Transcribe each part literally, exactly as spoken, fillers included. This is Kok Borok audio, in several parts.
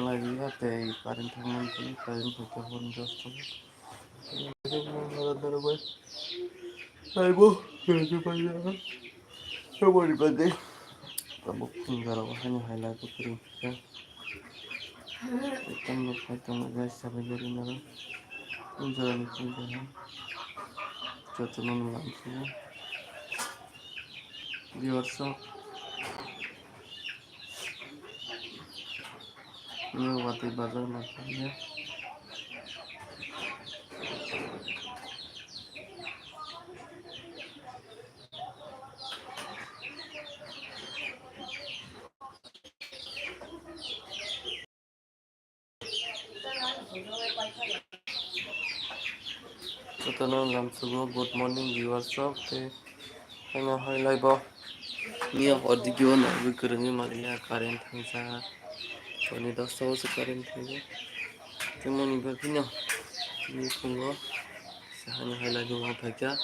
Lagiya tei current thangmani tini current phaikha hwn josto. Taibo, taibo, taibo, taibo, taibo, taibo, taibo, taibo, Ekdam no phai tongo guys, sabai jari naro. Jora ni phai tongo. Joto no nang sugo. Viewers rok. Nini watwi bazar ma khamya. Jotono lamsugo, good morning viewers rok, tei haino hai laibo. Miya audio no gwi kwrwngwi maliya, current thangsa. Toni dosta o se current thangsa. Tei moni bagwino ni phungo se haino hai laibo ma phaikha,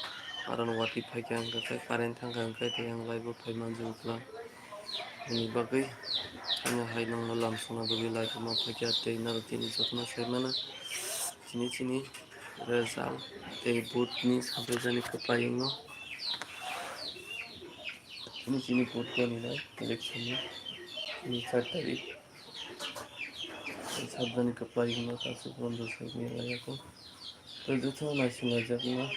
aro no watwi phaikha, hwnkhe current thangkha, hwnkhe tei ang laibo phai manjwk lang. Ani bagwi ano hai nangno lamsokna bagwi live-o ma phaikha tei norok tini jotono sai mano. Chini chini result tei vote ni sabrajani kwpayungno. Chini chini vote tonina election ni chini char tarik. Tei sabrajani kwpayungno kasu bondo sai maya ko. Tei joto naisinglaijak no.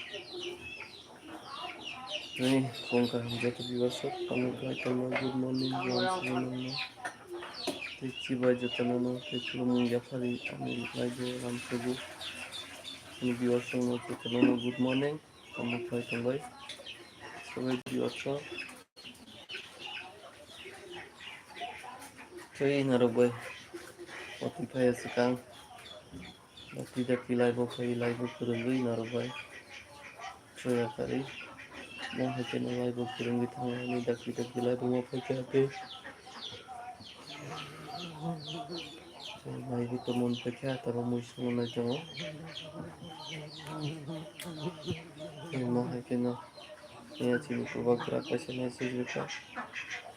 Tei phung kaham joto viewers rok, tamo khlai tongma, good morning, lamsugo nangno. Tei chibai jotono no tei khulumung yaphari ani live-o lamsugo. Ani viewers rok no jotono no good morning, tamo khlai tongbai. Sabai viewers rok. Tei norok bai watwi phaiya swkang. Dakti dakti live-o phai, live-o kwrwngwi norok bai. Soya karwi. Mo hai kheno live-o kwrwngwi thangmani dakti dakti live-o ma phaikha tei. Live-o tongmani phaikha, tamo mui swngo nai tongo. Tei mo hai kheno. Phiya chini bubagra kaisa message rwkha.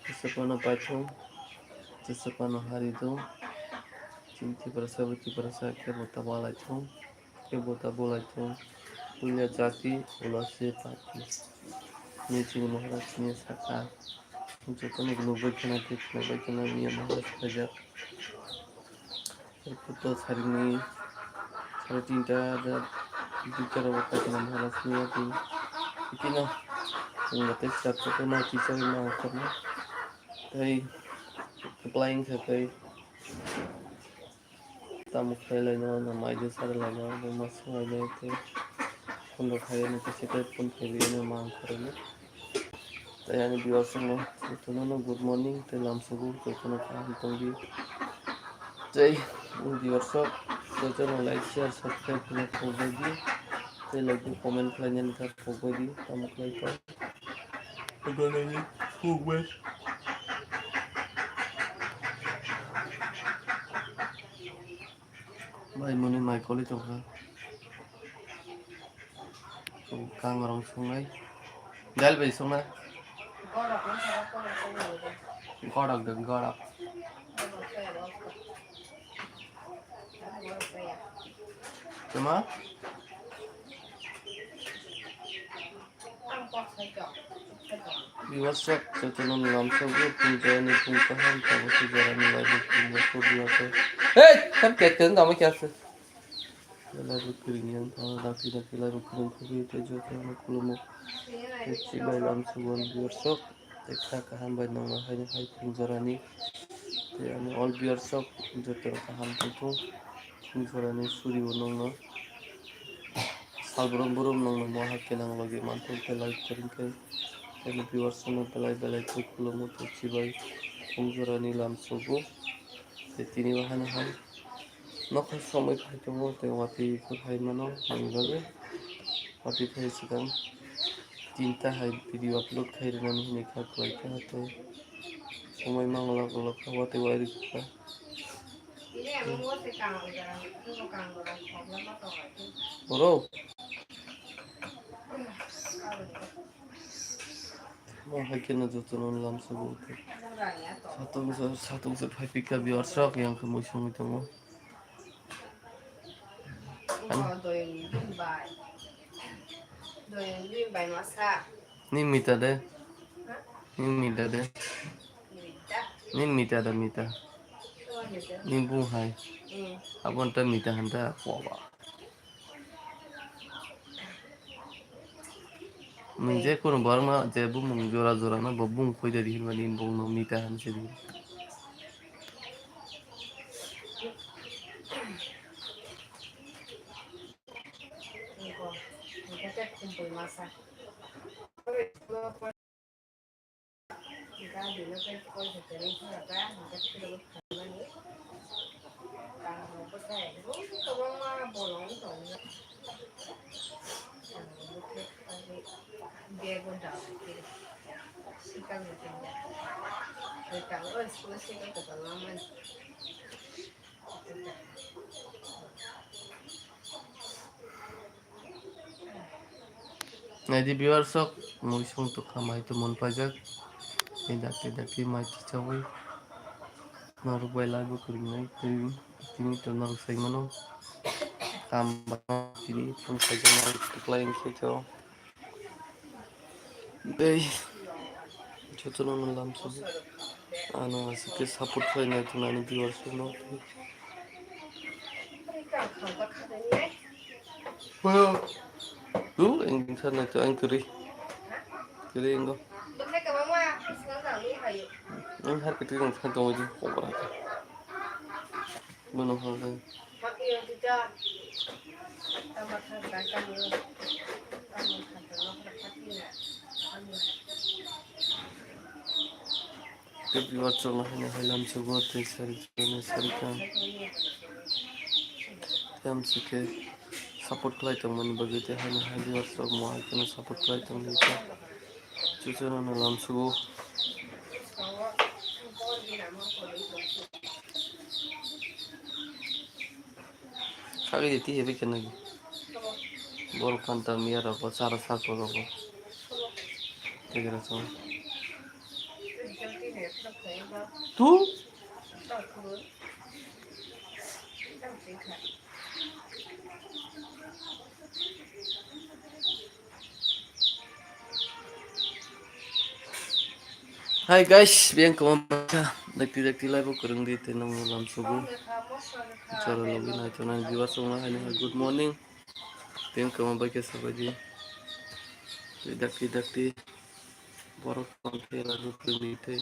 Jesa phano paithung, jesa phano haridung. Chini Tiprasa bo Tiprasa kebo ta balaithung, kebo ta bolaithung. Puila jati, ulo se party. Hinwi chini Maharaj ni sakha. Jotono nukbai khna tei khwnakbai khna miya Maharaj khaijak. Kuto sarini sare tinta da duita rogo paikana maharaj ni ati. Ikino wngla tei sir kuto nai kisa ma ongkhorna. Tei applying khe tei tamo khlai laino, na maide sari laino, na ma swng laino tei phone rok hai no kisa tei phone khe rino ma ongkhorno. Tei ani viewers rokno jotono no good morning tei lamsugo jotono kaham tongdi. Tei viewers rok jotono like, share, subscribe khe pokbai di. Tei like, comment khlainani kha pokbai di. Tamo khlai tong. Pokbai. Bai moni mai koli tongkha. Kangrong songnai. Dal bai songnai. Gorak de gorak. Cuma. Viewers rok jotono lamsogo, phung jani phung kaham, tamo se jora ni live o phung rok viewers rok. Hey, tam kek keng kamo kya se? Live o kring yang tamo daki daki live o kring khubi te jotono khulumo. Te chibai lamsogo viewers rok. Te kha kaham bai nongno haino hai phung jora ni. Te ani all viewers rok jotono kaham tongthung. Phung jora ni suri o nongno. Salbrum brum nongno mo hai khe nang logi manthok belai kwrwngkhe. Ani viewers no belai belai khe khulumo tei chibai phung jora ni lamsogo. Tei tini bo haino hai nokha somoi phai tongo tei watwi phai mano nini bagwi. Watwi phai swkang tinta hai video upload khai rwnani hinwi kha kwlai kha tei somoi mangla ulo kha watwi wai rwkha. Oro. Mo hai kheno jotono lamsogo. Satung se, satung se phai pika viewers rok yang khe mui songwi tongo. Ani. Ni mita de. Ni mita de. Ni mita da mita. Ni bung hai. Abon ta mita han ta. Mung je kono borok no je bumung jora jora no bo bung khoi de hinmani bung no mita han se di. Naidi viewers rok, mui song tokha mai to mon paijak. Tei dakti dakti mai chichawi. Norok bai live o kwrwinai twi tini to norok sai mano. Kam ba tini phone khaijak nai kwklai wngkhe to. Tei jotono no lamsogo. Ano aswk khe support khlainai tongnani viewers rokno. Well, tu engkha nai to ang kwrwi. Kwrwi engo. Ang har kwtwi ang khan tongwi di kobra. Bono hor dai. Tei viewers rok no haino hai lamsogo tei sari chwraino sari kha. Tei amsike support khlai tongmani bagwi tei haino hai viewers rok mo hai kheno support khlai tongdi kha. Chuchurano lamsogo. Sagwi de tihe bikhe nagi. Borok phan ta miya rok bo chara sak rok bo. Tegra chong. Tu? Hi guys, biyang kwma baksa dakti dakti live o kwrwng di tei nokno lamsogo. Chwra logi nai tongnai viewers rok no haino hai good morning. Biyang kwma baksa sabai di. Tei dakti dakti borok tong khe live o kwrwng di tei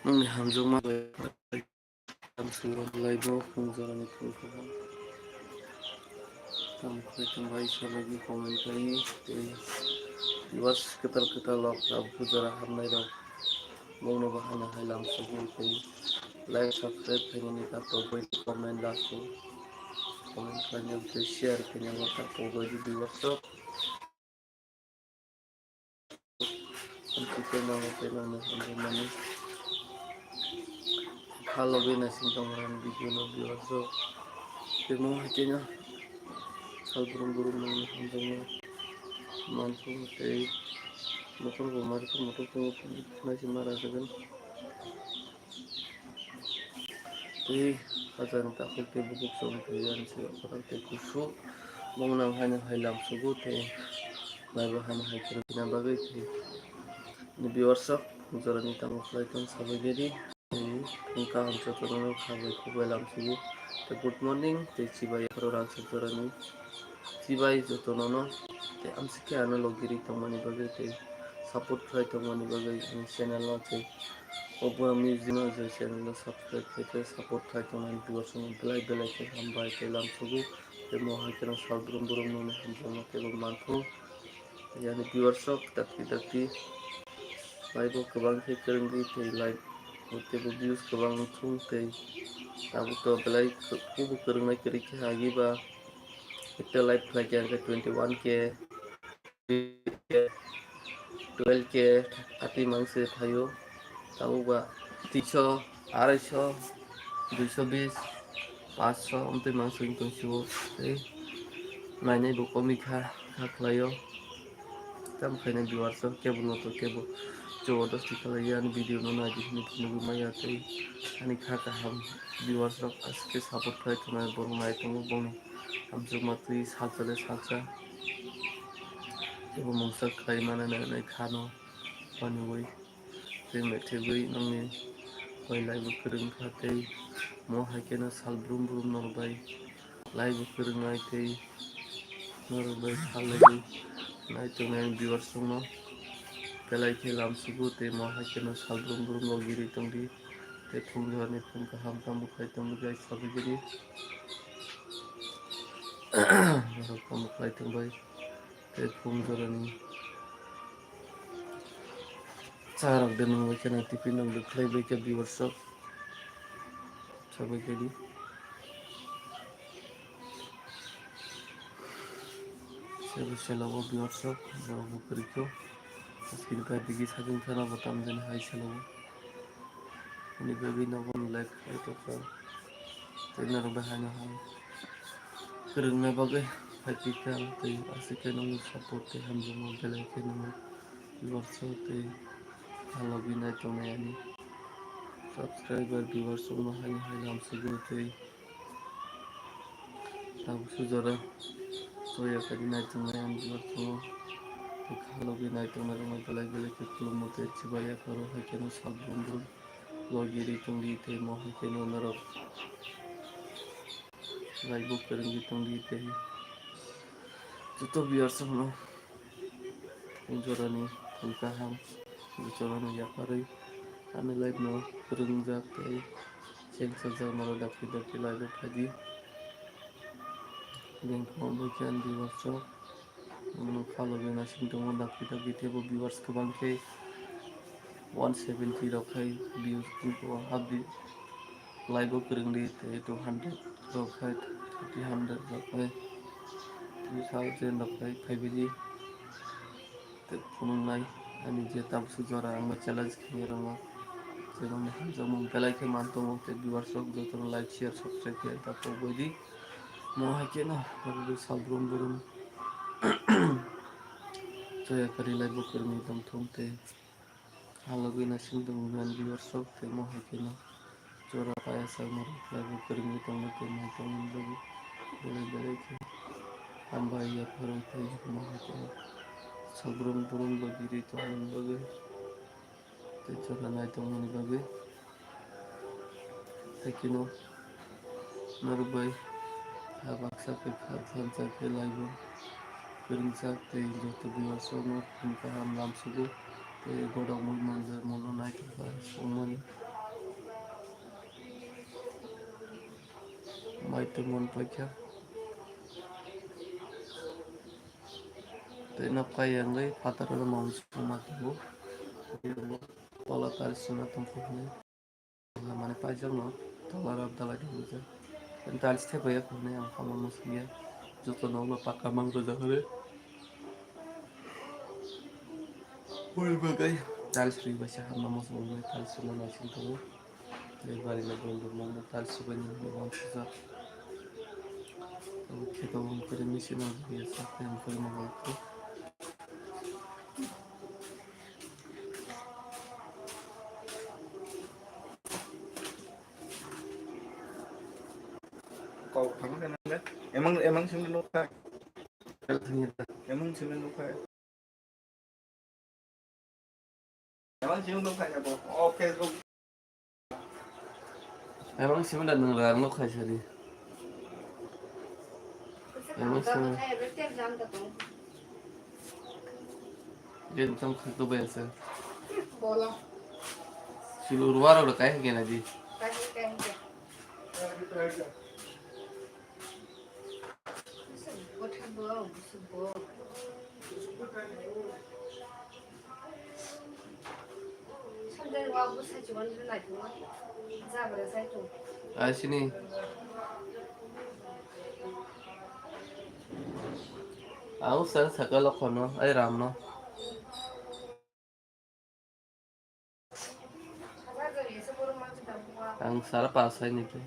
nokni hamjakma bai. Tamo khlai tong bai salai comment khlai tei viewers kwtal kwtal rok abo jora hamnai rok bongno bo hano hai lamsogo tei like subscribe khainani ta togwi comment last o comment khlainani tei share khainani ta togwi viewers rok. Tei nang tei nang hamjakmani kha logi naising tongmani video no viewers rok tei mo hai khe no sal brum brum nang hamjakma manthok tei motor bo mari khe motor bo naising mara jagan. Tei hajani takhuk tei bukhuk chong twi ani se khorang tei kusu bongno ang haino hai lamsogo tei naibo haino hai kwrwngna bagwi tei viewers rok jorani tamo khlai tong sabai gedi tei wngkha ang jotono kha bai khuk bai lamsogo tei good morning tei chibai yapharo rangchak jorani. Chibai jotono no tei amsike ano logiri tongmani bagwi tei support khlai tongmani bagwi ani channel no tei o bura music no je channel no subscribe khe tei support khlai tongnani viewers no belai belai khe hambai tei lamsogo tei mo hai kheno sal brum brum no hamjakma tei bo manthok. Yani viewers rok dakti dakti live o kwbang khe kwrwngwi tei live o teibo views kwbang wngthung tei tabuk to belai kubu kwrwngnai kwrwi khe agi ba. Ekta live khlai khe ang khe twenty one K, twelve K, thirty mangse phaio. Tabuk ba tinsho, araiso, duiso bis, pansho amtwi mangse wng tong sio. Tei nainai bo komikha, kha khlaio. Tam khaina viewers rok kebo no to kebo Jobo dosti khalai ani video no nai di hinwi phunugwi maya tei ani kha kaham viewers rok aswk khe support khlai tongnai borok nai tongo bongni hamjakma twi salsa le salsa teibo mungsa khlai mano nai nai kha no paniwi tei methegwi nongni bai laibo kwrwng kha tei mo hai kheno sal brum brum norok bai. Laibo kwrwngnai tei norok bai salaiwi nai tongnai ani viewers rokno belai khe lamsugo tei mo hai kheno sal brum brum rok girwi tongdi tei phung jorani phung kaham tamo khlai tongdi guys sabigini norok tamo khlai tongbai tei phung jorani cha rok de nungbai kheno tiffin rok de khlaibai khe viewers rok sabai khe di. Sebo selo o biwar sok, borok bo kwrwikho. Aswkini pai digi sajwk thana bo tamjani hai selo o. Ani bagwi no bono life khai tongkha. Tei norok bai haino hai kwrwngna bagwi hai tikha tei aswk khe nokni support tei hamjakma belai khe nangno. Biwar sok tei halogwi nai tongnai ani subscriber, viewers rokno haino hai lamsugo tei Tabuk sujaro soya kadi naitongnai ang jora tongo. Khalogwi naitongnai rokno belai belai khe khulumwi tei chibai yapharo hai kheno sal brum brum logi ri tongdi tei mo hai kheno norok laibo kwrwngwi tongdi tei joto viewers rokno. Jorani thum kaham, jorani yakarwi ani life no kwrwngjak tei chengsajakmano dakti dakti life o phaidi. Bengkha bai khe ani viewers rok, mm, khalogwi naising tongo dakti dakti teibo viewers kwbang khe one seventy rok khai views tongkho habdi. Live o kwrwngdi tei two hundred rok khai, thirty hundred rok khai, three thousand rok khai phaibaidi. Tei phunuknai ani je tabukhe jora ang bai challenge khainai rokno je nokni hamjakmung belai khe man tongo tei viewers rok jotono like, share, subscribe khe ta kokbaidi. Mo hai kheno sal brum brum joya kari live o kwrwngwi tongthung tei. Halogwi naising tongo ani viewers rok tei mo hai kheno jora paya sak norok khlaiwi kwrwngwi tongma tei nai tongmani bagwi belai belai khe hambai yapharo tei mo hai kheno sal brum brum bai biri tongmani bagwi tei jora nai tongmani bagwi. Tei kheno norok bai ha baksa khe kha thansa khe laibo kwrwngsa tei joto viewers rokno phung kaham lamsugo tei godok mui manjak mono naithok kha wngmani mai tongmani paikha. Tei nokha yangwi phataro no mangso ma tongo. Tola tiles sona tongkha hwnwi. Mane paijak no tola rok dalai tongrijak. Tiles thepaiya hwnwi ang hamya muchungya. Joto nokno pakka mang rwjak hwnwi. Hwnwi bagwi tiles rwi baisa hamya muchung hwnwi tiles rwna naising tongo. Tei bari no bonduk mano tiles rwbaini hwnwi uansukjak. Abo khe tabuk kwrwi machine o rwya sak tei ang kwrwino bolkhe. Kok thang khe nang le. Emang, emang simi nukha. Emang simi nukha. Emang simi nukha ya bo. Oh, Facebook. Emang simi da nang rang nukha sari. Emang simi. Gen tong khak to bai asa. Bola. Silu ruwa ro kai gen adi. Kai kai. Asini. Ang sar sakal kono, ai ram no. Ang sara pasai ni tu.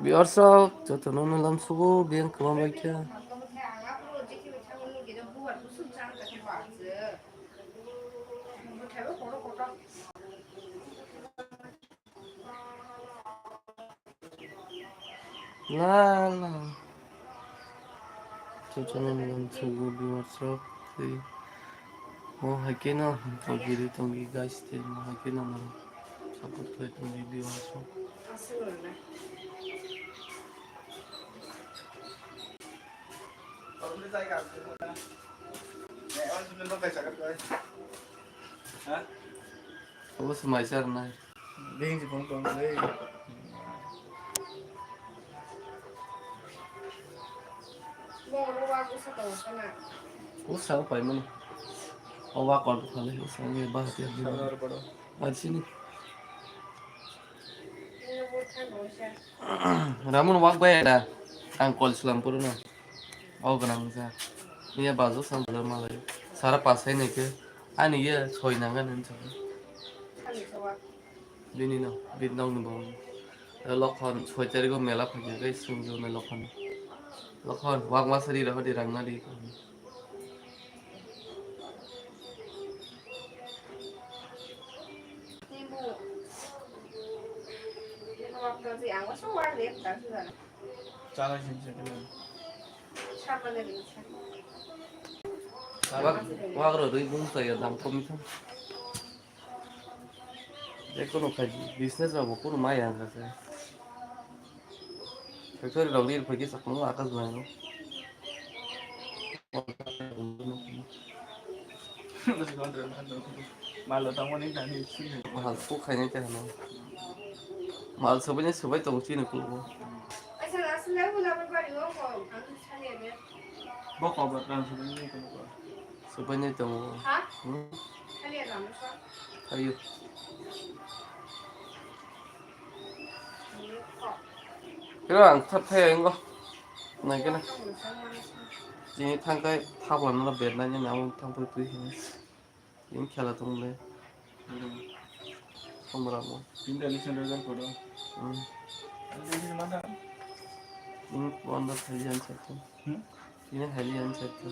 Viewers rok jotono no lamsugo biyang kwbang bai khe. La la. Jotono no lamsugo viewers rok tei mo hai khe no pogiri tongi guys tei mo hai khe no support khai tongi viewers rok. Obo se mai charnai. Bini se phone tong le. O sa pai mano. O wa kol phale o sa ni ba ti. Ar sini. Ramun wak bai da. Ang kol slam puru na. O ganang sa. Iya bajo sam bajo malai. Sara pasai ne ke. Ani ye soi nang gan sa. Bini no, bini no ni bong. Lokhon soi tarigo mela phai ke sung jo na lokhon. Lokhon wak masari ra hodi rang na di. Wak, wak ro rwi bung sa ya dam komi thang. Jekono khai business rok bo kunu maya wngkha khe. Factory rok ni phai khe chakmung akas bai no. Malo tamo ni tani. Mal su khai ni tani. Mal su bai ni su bai tong chini kubo. Bo kobo tang su bai ni kubo. Subaini tongo. Ha? Hmm? Thaio. Kira ang thap thai ang go. Nai kena. Tini thangkai thap lamna bed nai ni nang thang pui pui hini. Tini khela tong le. Somra mo. Tini result kodo. Hmm. Tini pondro thai jan sa. Hmm? Tini heli ang chat tu.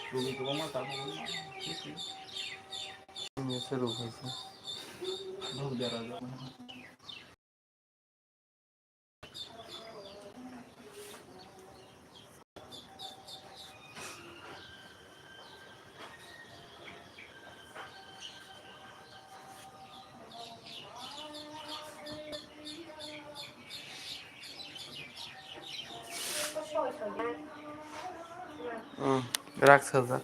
Rumi tu ma ta ko. Ini seru kaisa. Bhog jara jara. Hmm, rak sajak.